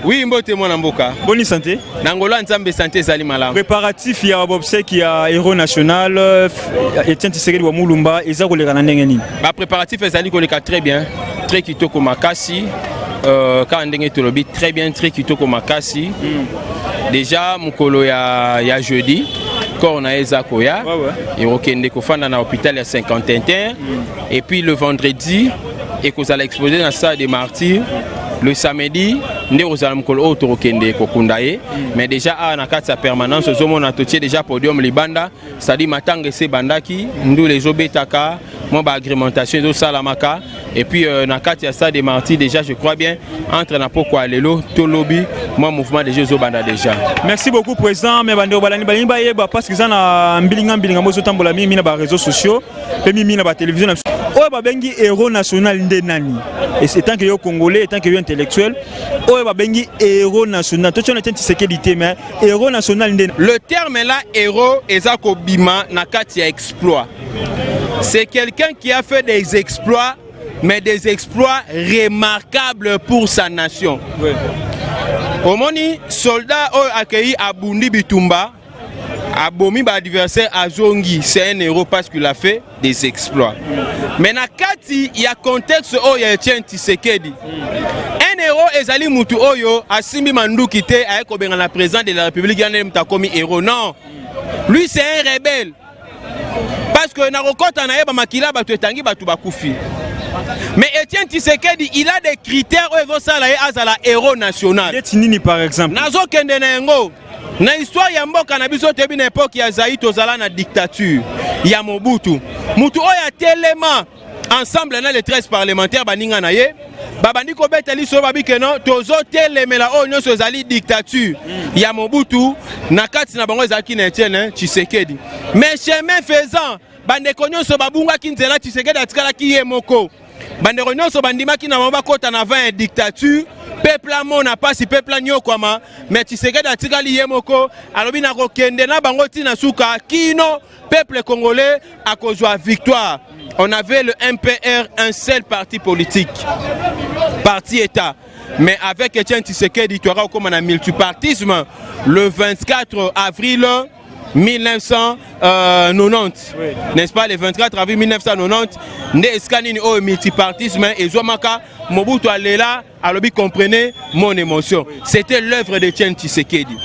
Oui, mbote mwana mboka. Boni santé? Na ngolo ya Nzambe, santé ezali malamu. Préparatif ya obsèques ya héros national Etienne Tshisekedi wa Mulumba eza koleka na ndenge nini? Bapréparatif ezali koleka très bien, très kitoko makasi. Kaka ndenge tolobi, très bien, très kitoko makasi. Déjà mokolo ya jeudi, corps na ye eza koya. Ekokende kofanda na hôpital ya 51 et puis le vendredi ekozala exposé na Stade des Martyrs. Le samedi nde kozala mokolo oyo tokokende kokunda ye. Mais déjà awa na kati ya permanence, ozomona totie déjà podium libanda, c'est-à-dire matanga ese ebandaki, ndula ezobetaka, mwa baagrémentation ezosalamaka. Et puis na kati ya Stade des Martyrs, déjà je crois bien entre na pokwa ya lelo tolobi, mwa mouvement déjà ezobanda déjà. Merci beaucoup, président. Mais bandeko balandi balingi bayeba, parce que eza na mbilinga mbilinga mo ezotambola mingi na baréseaux sociaux mpe mingi na batélévision na biso, oyo babengi héros national nde nani? Étant que yo Congolais, étant que yo intellectuel, oyo babengi héros national, totiona Etienne Tshisekedi te, mais héros national nde? Le terme là, héros, eza kobima na kati ya exploit. C'est quelqu'un qui a fait des exploits, mais des exploits remarquables pour sa nation. Omoni soldat oyo akei, abundi bitumba, abomi baadversaire, azongi, c'est un héros parce qu'il a fait des exploits. Mais na kati ya contexte oyo ya Etienne Tshisekedi, un héros ezali mutu oyo asimbi manduki te, aye kobenga na président de la République, yana mutu akomi héros? Non, lui c'est un rebelle, parce que na kokɔta na ye, bamakila bato etangi, bato bakufi. Mais Etienne Tshisekedi, il a des critères oyo ezosala ye azala héros national. Neti nini, par exemple? Nazokende na yango. Na histoire ya mboka na biso, toyebi na époque ya Zaïre, tozala na dictature ya Mobutu. Mutu oyo atelema ensemble na les 13 parlementaires, baninga na ye, babandi kobeta liso, babi ke non, tozotelemela oyo nyonso ezali dictature ya Mobutu. Na kati na bango ezalaki na Etienne Tshisekedi. Mais chemin faisant, bandeko nyonso babungaki nzela, Tshisekedi atikalaki ye moko. Bandeko nyonso bandimaki na bango bakɔta na vent ya dictature, peuple amona mpasi, peuple anyokwama, mais Tshisekedi atikali ye moko, alobi na kokende na bango ntina suka, kino peuple congolais akozwa victoire. On avait le MPR, un seul parti politique, parti État. Mais avec Etienne Tshisekedi, toyaka kokóma na multipartisme le 24 avril 1990, oui. N'est-ce pas? Le 24 avril 1990 nde esika nini oyo multipartisme ezwamaka. Mobutu alela, alobi: «Comprenez mon émotion.» C'était l'œuvre d'Etienne Tshisekedi.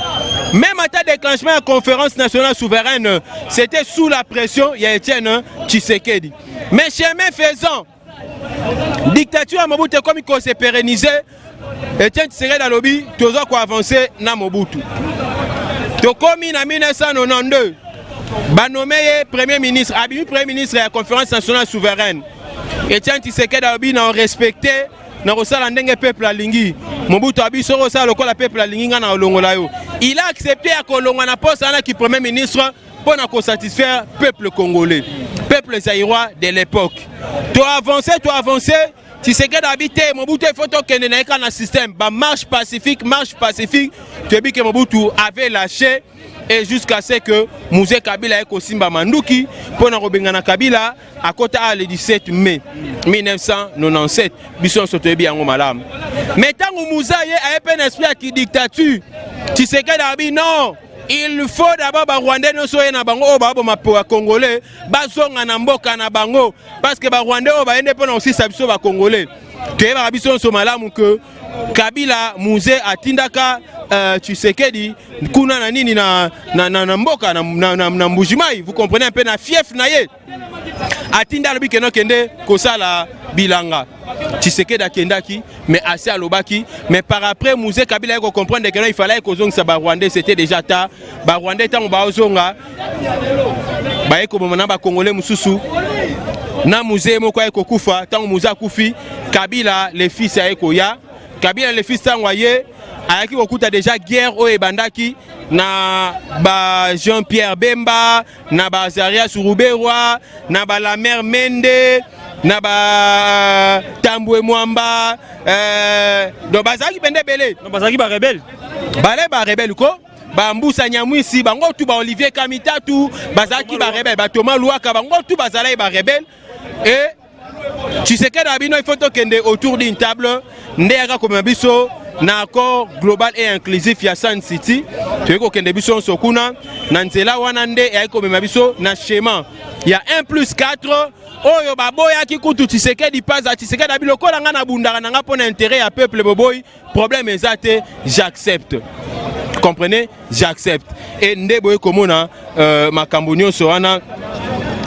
Même ata déclenchement ya Conférence nationale souveraine, c'était sous la pression ya Etienne Tshisekedi. Mais chemin faisant, dictature ya Mobutu ekomi kose pérenniser. Etienne Tshisekedi alobi: toza koavancer na Mobutu. Tokomi na 1992, banommer ye premier ministre, abimi premier ministre ya Conférence nationale souveraine. Etienne Tshisekedi alobi: na respecte, na kosala ndenge peuple alingi. Mobutu abi: soki osala lokola peuple alingi, ngai na kolongola yo. Il a accepté ya kolongwa na poste wana ki premier ministre mpo na kosatisfaire peuple congolais, peuple zaïrois de l'époque. Toavance, toavance, Tshisekedi abi te, Mobutu, il faut tokende na ye kaka na système bamarche pacifique, marche pacifique. Toyebi ke Mobutu avait lâché, et jusqu'à ce que Mzee Kabila aye kosimba manduki mpo na kobengana Kabila, akota a le 17 mai 1997. Biso nyonso toyebi yango malamu. Mais ntango Mzee aye, aye mpe na esprit ya kidictature. Tshisekedi abi: non, il faut d'abord Barwandais nyonso oye na bango oyo baboma po ya Congolais bazonga na mboka na bango, parce que Barwandais oyo bayende mpo na kosisa biso Bacongolais. Toyebaka biso nyonso malamu ke Kabila Mzee atindaka Tshisekedi kuna na nini na mboka na Mbujimai, vous comprenez un peu, na fief na ye. Atinda, alobi kende, okende kosala bilanga. Tshisekedi akendaki, mais asi alobaki. Mais par après, Mzee Kabila ye kocomprendre ke non, il fallait kozongisa Barwandais. C'était déjà tard. Barwandais ntango baozonga, baye koboma na Bacongolais mosusu, na Mzee moko aye kokufa. Ntango Mzee akufi, Kabila le fils aye koya. Kabila le fils, ntango aye, ayaki kokuta déjà guerre oyo ebandaki na ba Jean Pierre Bemba, na ba Azarias Ruberwa, na ba Lambert Mende, na ba Tambwe Mwamba. Donc bazalaki mpenza ebele. Bazalaki barebele. Bale barebele ko, bambusa Nyamwisi, bango tu, ba Olivier Kamitatu, bazalaki barebele, batoma Luwaka, bango tu bazalaki barebele. Et Tshisekedi na bino, il faut tokende autour d'une table. Nde yaka komema biso Na accord global et inclusif ya Sun City, toyei kokende biso nyonso kuna na nzela wana, nde eyaki komema biso na schéma ya 1 plus 4 oyo baboyaki kutu. Tshisekedi paza Tshisekedi abi lokola ngai nabundaka na ngai mpo na intérêt ya peuple, boboyi, problème eza te, j'accepte. Comprenez, j'accepte. E nde boye komona makambo nyonso wana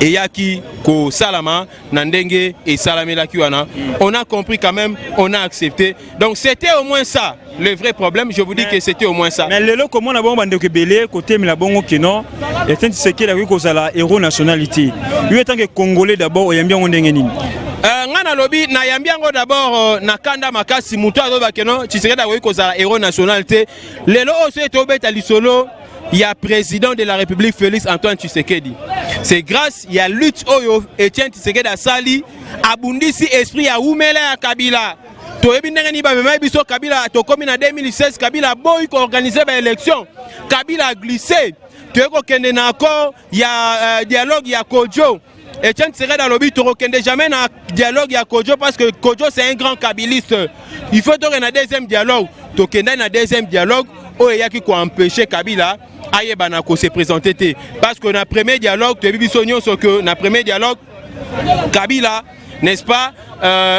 eyaki kosalama na ndenge esalamelaki wana. On a compris quand même, on a accepté. Donc c'était au moins ça le vrai problème, je vous dis que c'était au moins ça. Mais lelo komona bongo bandeko ebele kotemela bongo keno Etienne Tshisekedi akoki kozala héros national te, yo en tant que Congolais d'abord, oyambi yango ndenge nini? Nga nalobi, nayambi yango d'abord na kanda makasi. Moto azoba keno Tshisekedi akoki kozala héros national te, lelo oyo soki tobeta lisolo ya président de la République Félix Antoine Tshisekedi, c'est grâce ya lutte oyo Etienne Tshisekedi asali, abundisi esprit ya wumela ya Kabila. Toyebi ndenge nini bamemaki biso Kabila. Tokomi na 2016, Kabila aboyi koorganiser baélection, Kabila aglisse. Toyei kokende na accord ya dialogue ya Kodjo. Etienne Tshisekedi alobi tokokende jamais na dialogue ya Kodjo parce que Kodjo, c'est un grand kabiliste, il faut tokende na deuxième dialogue. Tokendaki na deuxième dialogue oyo eyaki koempêcher Kabila ayebana kose présenter te, parce que na premier dialogue, toyebi biso nyonso que na premier dialogue, Kabila, n'est-ce pas,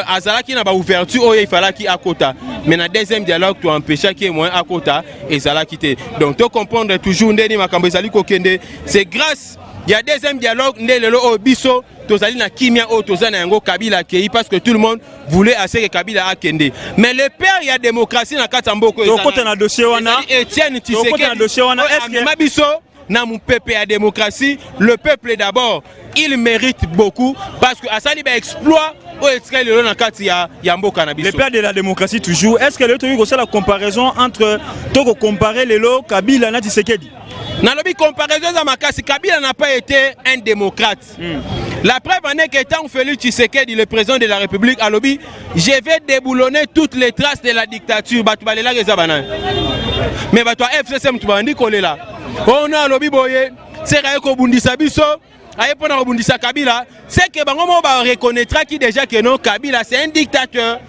azalaki na baouverture oyo efalaki akota, mais na deuxième dialogue toempêchaki ye, moyen akota ezalaki te. Donc tocomprendre toujours ndeni makambo ezali kokende. C'est grâce ya deuxième dialogue nde lelo oyo biso tozali na kimia oyo toza na yango. Kabila akei parce que tout le monde voulait à ce que Kabila akende, mais le père ya démocratie na kati ya mboka Tokota na dossier wana. Etienne Tokota na dossier wana. Tshisekedi amema biso na mopepe ya démocratie, le peuple d'abord. Il mérite beaucoup parce que asali baexploit oyo etikali lelo na kati ya mboka na biso. Le père de la démocratie toujours. Est ce que lelo tokoki kosala comparaison entre, tokocompare lelo Kabila na Tshisekedi? Nalobi comparaison eza makasi. Kabila n'a pas été un démocrate. La preuve en est que tant Félix Tshisekedi, le président de la République, alobi je vais déboulonner toutes les traces de la dictature, bato balelaka eza banani? Mais bato ya FCC mutu babandi kolela ono alobi boye seka ye kobundisa biso, aye mpona kobundisa Kabila. C'est que bango moko bareconnaîtraki déjà que non, Kabila, c'est un dictateur,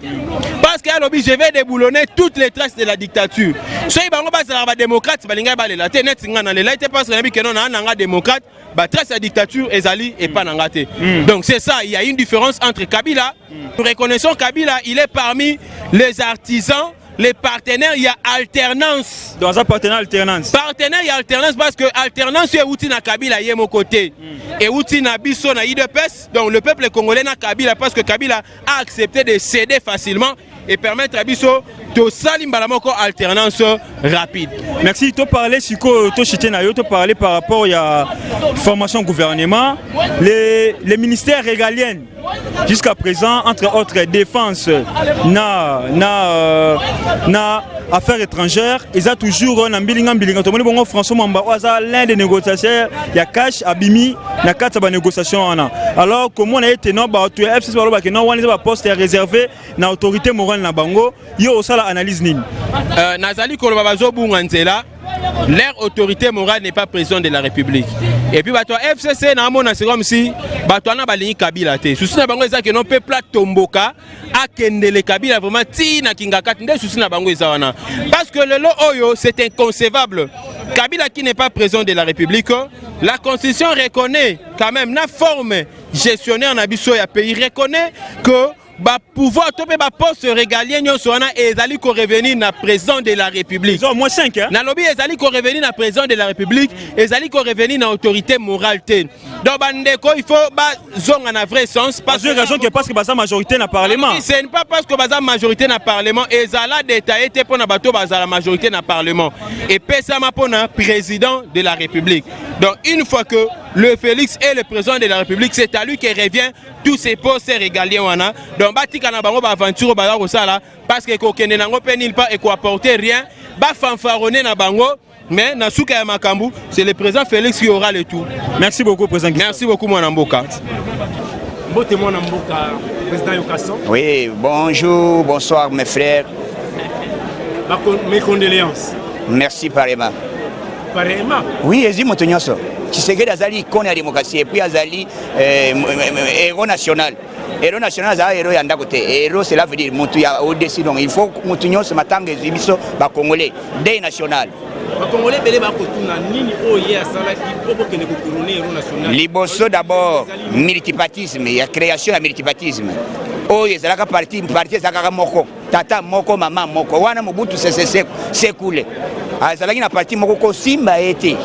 parce que alobi je vais déboulonner toutes les traces de la dictature. Soki bango bazalaka badémocrate, balingaki balela te neti nga nalela te, parce que nayebi que non, naa nanga démocrate, batrace ya dictature ezali epa na nga te. Donc c'est ça, il y a une différence entre Kabila. Nous reconnaissons Kabila, il est parmi les artisans, les partenaires ya alternance. Donc aza partenaire alternance. Partenaire ya alternance, parce que alternance oyo euti na Kabila ye moko te, euti na biso na UDPS, donc le peuple congolais na Kabila, parce que Kabila a accepté de céder facilement et permettre à biso tosali mbala moko alternance rapide. Merci. Toparler sikoyo, tochite na yo, toparler par rapport ya formation gouvernement, les ministères régaliennes jusqu'à présent, entre autres défense na affaires étrangères, eza toujours na mbilinga mbilinga. Tomoni bongo François Mwamba oyo aza l'un des négociateurs ya CACH abimi na kati ya banégociation wana. Alors komona ete no bato ya FCC balobaki no wana eza baposte ya réservé na autorité morale na bango, yo osala analyse nini? Nazali koloba bazobunga nzela. Leur autorité morale n'est pas président de la République. Et puis bato ya FCC, naamona c'est comme si bato wana balingi Kabila te. Souci na bango eza ke non, peuple atomboka, akendele Kabila vraiment ti na Kingakati. Nde souci na bango eza wana, parce que lelo oyo c'est inconcevable, Kabila qui n'est pas président de la République. La Constitution reconnaît quand même, na forme gestionnaire na biso ya pays reconnaît que bapouvoir to mpe baposte régalien nyonso wana ezali korevenir na président de la République. Au moins 5, hein? Nalobi ezali korevenir na président de la République, ezali korevenir na autorité morale te. Donc bandeko, il faut bazonga na vrai sens. Parce que raison que parce que baza majorité na parlement. Ce n'est pas parce que baza majorité na parlement. Ezala détaillé te mpona bato bazala majorité na parlement, epesama mpona président de la République. Donc une fois que le Félix est le président de la République, c'est à lui que revient tous ces postes régaliens wana. Donc batika na bango baaventure baza kosala, parce que ekokende nango mpe nulle part, ekoapporter rien. Bafanfaronne na bango, mais na suka ya makambo, c'est le président Félix qui aura le tout. Merci beaucoup, président. Merci beaucoup, mwana mboka. Mbote, mwana mboka, président Yokason. Oui, bonjour, bonsoir mes frères. Mes condoléances. Merci pareillement. Pareillement. Oui, ezi moto nyonso. Tshisekedi azali icône ya démocratie et puis azali héros national. Héros national azala héros ya ndako te. Héros, cela veut dire mutu ya au-dessus. Donc il faut mutu nyonso matanga ezwi biso bacongolais, deuil national. Bacongolais ebele bakotuna nini oyo ye asalaki mpo bokende kocouronner héros national. Liboso d'abord multipartisme, ya création ya multipartisme oyo ezalaka parti parti ezalaka kaka moko, tata moko, mama moko. Wana Mobutu Sese Sekule azalaki na parti moko, kosimba ye te.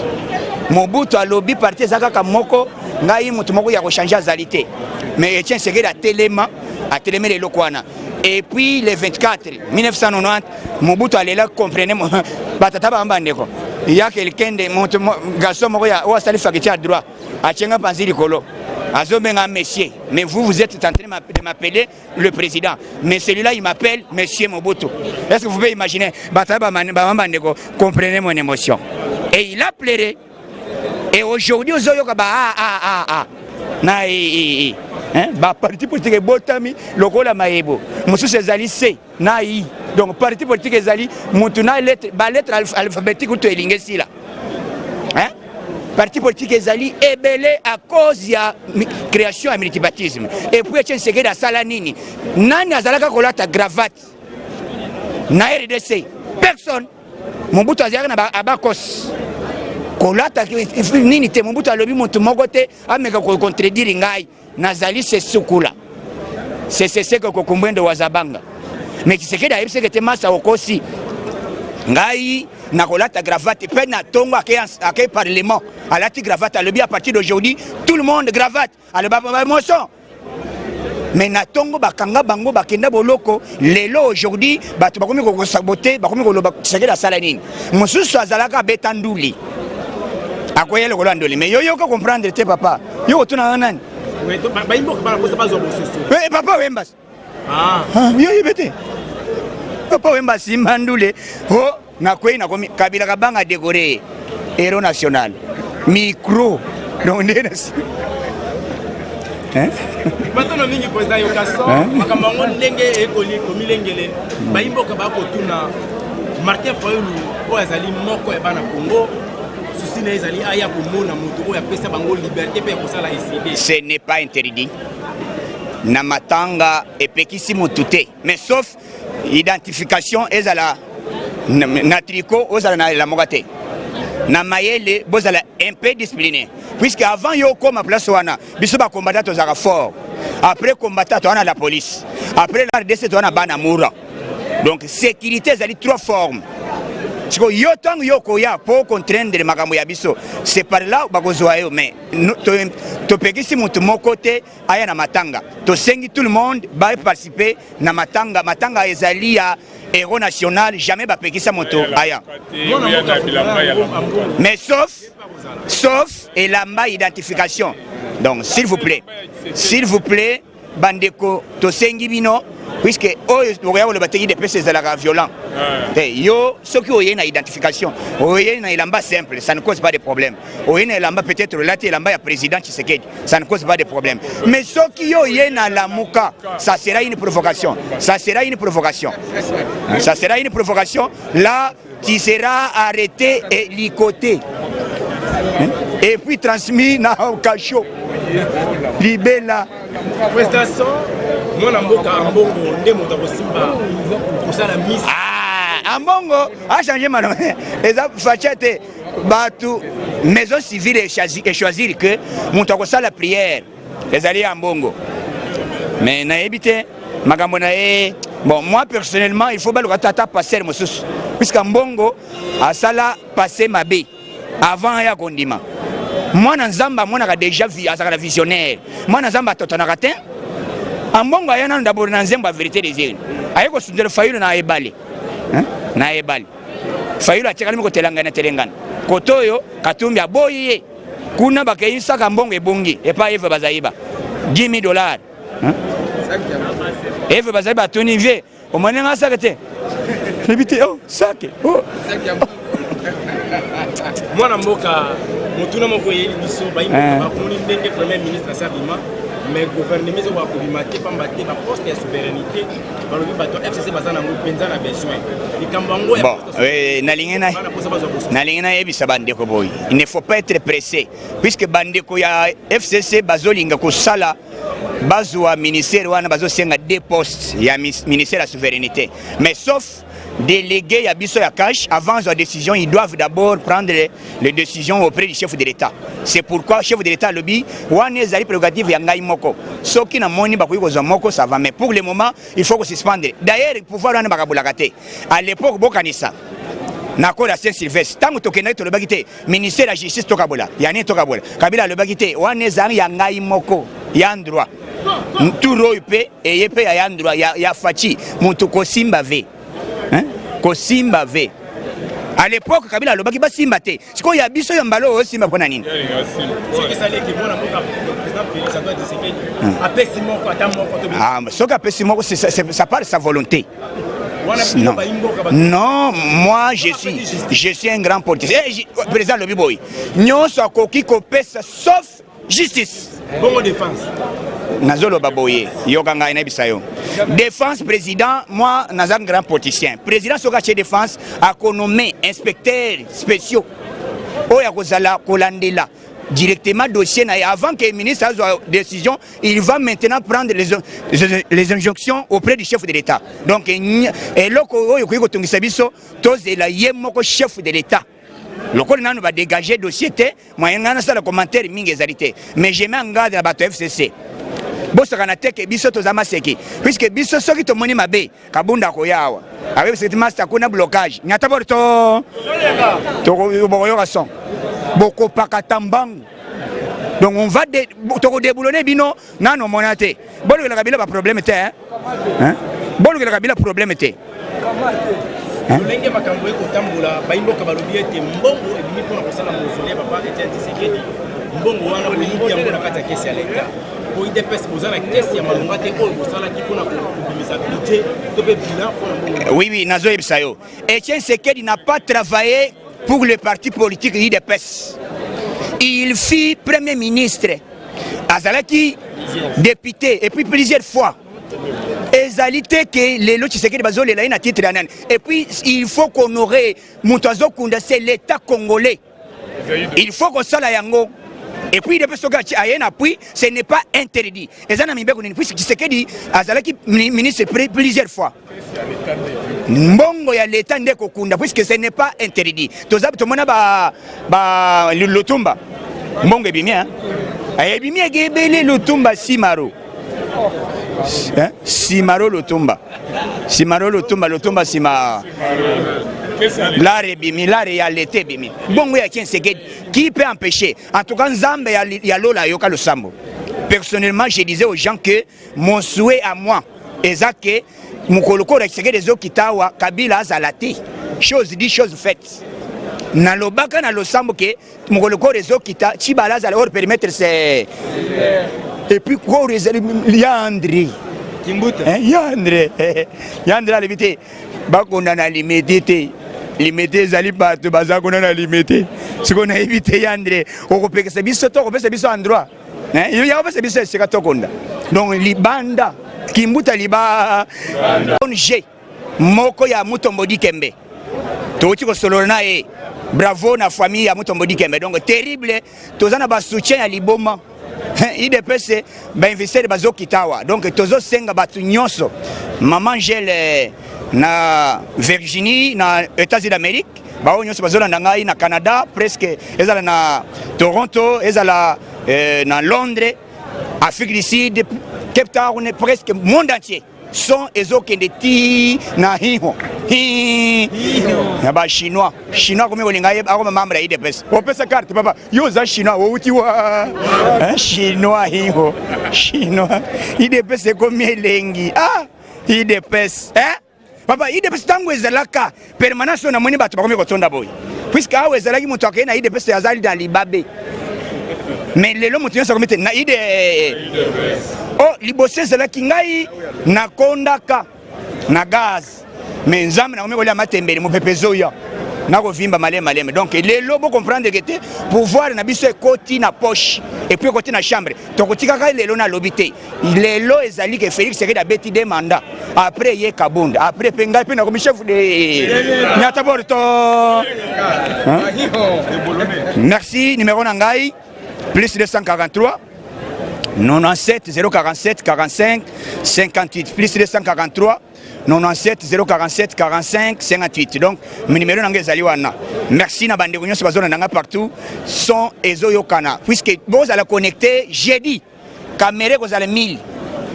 Mobutu alobi parti eza kaka moko, ngai motu moko ya kochanger azali te. Mais Etienne Tshisekedi atelema, atelemeli eloko wana. Et puis le 24 1990, Mobutu alela. Comprenez, batata bamba, bandeko, ya quelqu'un de moto, garçon moko ya oyo asali faculté ya droit, atienga panzi likolo, azobenga monsieur. Mais vous, vous êtes en train de m'appeler le président, mais celui-là, il m'appelle monsieur Mobutu. Est-ce que vous pouvez imaginer? Batata bama, bandeko, comprenez mon émotion. Et il a pleuré. Et aujourd'hui ozoyoka ba a a a a na e e e, hein? Baparti politique ebotami lokola mayebo mosusu ezali c na i. Donc parti politique ezali mutu na lettre, balettre alphabétique kutu elingi esila, hein? Parti politique ezali ebele à cause ya création ya multipartisme. Et puis Etienne Tshisekedi asala nini? Nani azalaka kolata cravate na RDC? Personne. Mobutu azalaka na abakos kolata nini te. Mobutu alobi motu moko te ameka kocontredire ngai, nazali sesukula seseseke kokumbwendo wazabanga. Mais Tshisekedi ayebiseke te masa okosi, ngai nakolata cravate. Mpe na ntongo ake parlement, alati cravate, alobi: "À partir d'aujourd'hui, tout le monde cravate." Aloba bamotion, mais na ntongo bakanga bango, bakenda boloko. Lelo aujourd'hui bato bakomi kosaboter, bakomi koloba Tshisekedi asala nini. Mosusu azalaka abeta nduli, akoya lokolo ya nduli. Mais yo yoka comprendre te, papa, yo kotunanga nani? Papa Wemba, yo yebe te. Papa Wemba asimba ndule o nakwei, nakomi Kabila kabanga décoré héros national, micro. Donc nde na Matono mingi, président Yokaso. Makambo yango ndenge ekoli komilengele, bayimboka bakotuna Martin Fayulu oyo azali moko ya bana Congo, susi na ye ezali aya komona moto oyo apesa bango liberté mpe ya kosala ECD. Ce n'est pas interdit na matanga, epekisi motu te, mais sauf identification ezala na tricot, ozala na elamoka te na mayele, bozala un peu discipliné, puisque avant yo okóma place wana, biso bacombattant tozalaka fort. Après combattant, toza na la police. Après la RDC, toza na bana mura. Donc sécurité ezali trois formes. Sikoyo yo, ntango yo okoya mpo contraindre makambo ya biso, c'est par là bakozwa yo. Mais topekisi motu moko te aya na matanga. Tosengi tout le monde baparticiper na matanga. Matanga ezali ya héros national, jamais bapekisa moto aya, mais sauf elamba identification. Donc s'il vous plaît, s'il vous plaît, bandeko, tosengi bino, puisque oyo okoya koloba te UDPS ezalaka violent te. Yo soki oye na identification, oye na elamba simple, ça ne cause pas de problème. Oye na elamba, peut-être olati elamba ya président Tshisekedi, ça ne cause pas de problème. Mais soki yo oye na Lamuka, ça sera une provocation, ça sera une provocation, ça sera une provocation. Là, tu seras arrêté et licoté et puis transmis na cachot libela. Prestation, mwana mboka Ambongo nde moto akosimba kosala misi. Ah, Ambongo achange maloba, eza facia te. Bato maison civile echoisir que moto akosala prière ezali ya Ambongo, mais nayebi te makambo na ye. Bon, moi personnellement, il faut baluka tata pasteur mosusu, puisque Ambongo asala passé mabe avant ya kondima. Mwana Nzambe amonaka déjà, azalaka na visionnaire. Mwana Nzambe atotonaka te. Ambongo aya nano d'abord na nzembo ya vérité des urnes, aye kosundela Fayulu na ebale, na ebale. Fayulu atikalami kotelangana telengana kote oyo Katumbi aboyi ye kuna, bakei saka mbongo ebongi epai Eve Bazaiba, 10 000 dollars. Eve Bazaiba atuni vie omoni nga saka te, yebi te, oh sake, oh. Mwana mboka, motuna moko eyeli biso. Bayimboka bakomoni ndenge premier ministre asi abima, mais gouvernement ezokoka kobima te, pamba te baposte ya souveraineté, balobi bato ya FCC baza nango mpenza na besoin likambo yango. Bon, nalingi nayebisa bandeko boye: il ne faut pas être pressé, puisque bandeko ya FCC bazolinga kosala. Bazwa ministère wana, bazosenga deux postes ya ministère ya souveraineté, mais sauf délégué ya biso ya cash. Avant la décision, ils doivent d'abord prendre les décisions auprès du chef de l'État. C'est pourquoi chef de l'État alobi wana ezali prérogative ya ngai moko. Soki namoni bakoki kozwa moko, ça va, mais pour le moment il faut kosuspendre. D'ailleurs, pouvoir wana bakabolaka te. À l'époque, bokanisa na accord ya Saint Sylvestre, ntango tokendaki, tolobaki te ministère ya justice tokabola, ya nini tokabola. Kabila alobaki te, wana ezali ya ngai moko ya droit. Tour oyo mpe eye mpe ya droit ya Fatshi, moto kosimba ve, hein? Kosimba ve. À l'époque Kabila alobaki basimba te. Sikoyo ya biso ya mbala oyo osimba mpo na nini? Soki esali eke mwana mboka président Félix Antoine Tshisekedi apesi moko, ata moko to Ah, soki apesi moko, ça part de sa volonté. Wana bino Non. bayimboka Non, moi je suis un grand politicien. Eh, président alobi boye, nyonso akoki kopesa sauf justice. Bongo défense? Nazoloba boye, yoka ngai nayebisa yo. Défense, président, moi naza grand politicien, président soki atie défense, akonommer inspecteur spéciaux oyo akozala kolandela directement dossier na ye. Avant que ministre azwa décision, il va maintenant prendre les injonctions auprès du chef de l'État. Donc eloko oyo okoki kotongisa biso, tozela ye moko chef de l'État. Lokola nanu badégage dossier te, moyen ngai nasala commentaire mingi ezali te. Mais je mets en garde na bato ya FCC, bosakana te ke biso toza maseki, puisque biso soki tomoni mabe, Kabunda akoya awa, ayebisaki ti master kuna blocage nyata boro to bokoyoka son, bokopakata mbangu. Donc on va tokodéboulonner bino. Nano omona te, bolukelaka bino baproblème te, hein? Hein? Bolukelaka bino problème te. Lolenge makambo ekotambola, bayimboka balobi ete mbongo ebimi mpona kosala mausolée ya papa Etienne Tshisekedi. Mbongo wana boyibi yango na kati ya caisse ya leta po UDPS boza na caisse ya malonga te oyo bosalaki mpona kobimisa budget to mpe bilan mpona mbongo. Oui, nazoyebisa yo, Etienne Tshisekedi n'a pas travaillé pour le parti politique UDPS. Il fut premier ministre, azalaki député et puis plusieurs fois. Ezali te ke lelo Tshisekedi bazolela ye na titre ya nani. Et puis il faut qu'honorer moto azokunda, c'est l'État congolais, il faut kosala yango. Et puis depuis, soki aye na appui, ce n'est pas interdit. Eza na mibeko nini? Puisque Tshisekedi azalaki ministre plusieurs fois, mbongo ya leta nde kokunda, puisque ce n'est pas interdit. Toza tomona ba Lutumba, mbongo ebimi, hein? Ebimi ebele. Lutumba Simaro, hein? Simaro Lutumba, Simaro Lutumba, Lutumba sima lare ebimi, lare ya leta ebimi, mbongo ya Tshisekedi, qui peut empêcher? En tout cas, Nzambe ya lola yoka losambo. Personnellement, je disais aux gens que mon souhait à moi eza ke mokolo kolo Tshisekedi ezokita awa, Kabila azala te. Chose dit, chose faite. Nalobaka na losambo ke mokolo kolo ezokita, Tshibala azala hors périmètre. C'est et puis koro ezali ya André. Kimbuta. Ya André, ya André alobi te bakonda na Limete te. Limete ezali bato baza kuna na Limete. Sikoyo nayebi te, ya André okopekisa biso to okopesa biso endroit ya kopesa biso esika tokonda. Donc libanda, Kimbuta liba ONG moko ya Mutombo Dikembe, touti kosolola na ye. Bravo na famille ya Mutombo Dikembe. Donc terrible, toza na basoutien ya liboma. UDPS, bainvestisseur bazokita awa. Donc tozosenga bato nyonso, mama Angele na Virginie na États-Unis d'Amérique, baoyo nyonso bazolanda ngai na Canada, presque ezala na Toronto, ezala na Londres, Afrique du Sud, Cape Town, presque monde entier, son ezokende ti na hiho na bachinois. Chinois akomi kolinga ye akoma membre ya UDPS. Opesa carte, papa, yo oza chinois, outi wa chinois, hiho chinois. UDPS ekomi elengi. Ah, UDPS, eh? Papa, UDPS ntango ezalaka permanence oyo namoni bato bakomi kotonda boye, puisque awa ezalaki moto akei na UDPS azali na libabe, mais lelo moto nyonso akomi te na ide o. Liboso ezalaki ngai nakondaka na gaz, mais Nzambe, nakomi kolia matembele, mopepe ezoya, nakovimba maleme maleme. Donc lelo bocomprendre ke te pouvoir na biso ekoti na poche et puis ekoti na chambre. Tokotikaka lelo, nalobi te lelo ezali ke Félix Tshisekedi abeti deux mandats, après ye Kabunda, après mpe ngai mpe nakomi chef de nyata borto. Merci. Numéro na ngai, plus 243. 97 047 45 58 plus 243 97 047 45 58. Donc numéro na ngai ezali wana. Merci na bandeko nyonso bazolanda nga partout. Son ezoyokana puisque bozala connecté. Jeudi caméra ekozala 1000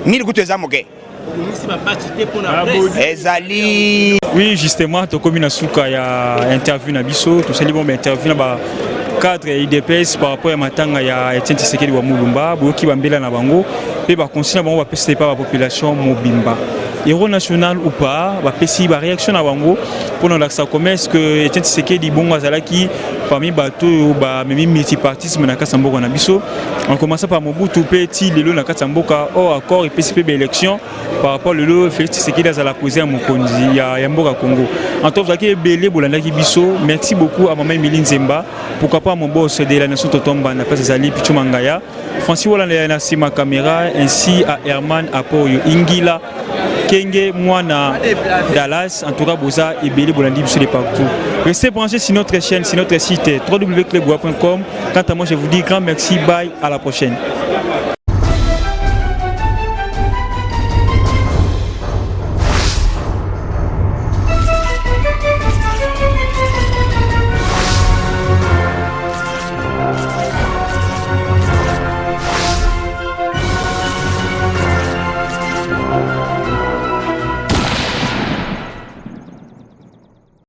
1000 kutu eza moke. Obongisi babati te mpona presse. Ezali. Oui, justement, tokomi na suka ya interview na biso. Tosali bon bainterview na ba cadre ya UDPS par rapport ya matanga ya Etienne Tshisekedi wa Mulumba. Boyoki bambela na bango mpe baconsigne na bango bapesi epa bapopulation mobimba, héros national ou pas. Bapesi baréaction na bango mpona kolakisa comment est ce que Etienne Tshisekedi bongo azalaki parmi bato oyo bamemi multipartisme na kati ya mboka na biso, en commençant par Mobutu mpe ti lelo na kati ya mboka. Or accord epesi mpe baélection par rapport lelo Félix Tshisekedi azala président ya mokonzi ya mboka Congo. En tout, ozalaki ebele bolandaki biso. Merci beaucoup à mama Emily Nzemba, pourquoi pas mon boss de la nation, Totomba na place ezali Pichu Mangaya, Francis Walanda na nsima caméra, ainsi à Herman Apoyo Ingila Kenge Mwana Dallas. En tout cas, boza ebele bolandi biso de partout. Restez branchés sur notre chaîne, sur notre site www.clubwa.com. Quant à moi, je vous dis grand merci, bye, à la prochaine.